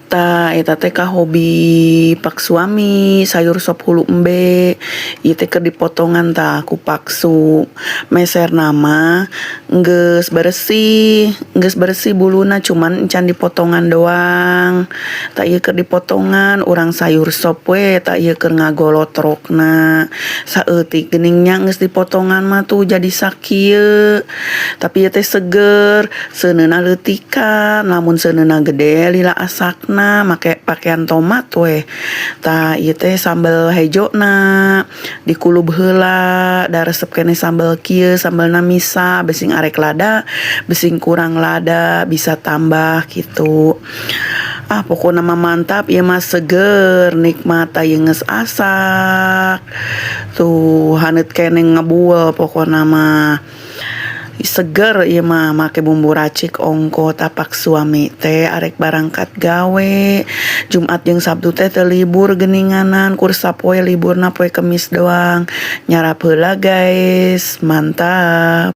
Tah, eta teh ka hobi pak suami sayur sop hulu embe. Ieu teh keur dipotongan tah ku paksu. Meserna mah geus beresih buluna, cuman encan dipotongan doang. Tah, ieu keur dipotongan urang sayur sop we. Tah, ieu keur ngagolotrokna. Saeutik geuning nya, geus dipotongan mah tuh jadi sakieu. Tapi ieu teh seger, seuneuna leutikan, lamun seuneuna gede lila asakna, make pakean tomat we. Tah, ieu teh sambel hejona dikulub heula, da resep keneh sambel kieu, sambelna misa, bising arek lada, bising kurang lada, bisa tambah gitu. Ah, pokona mah mantap ieu mah, seger, nikmat, ieu geus asak. Tuh, haneut keneh, ngebul pokona mah. Seger ieu mah, make bumbu racik ongko. Tapak suami teh arek barangkat gawe. Jumat jeung Sabtu teh teu libur geuninganan, kur sapoe liburna, poe Kemis doang. Nyarap heula, guys, mantap.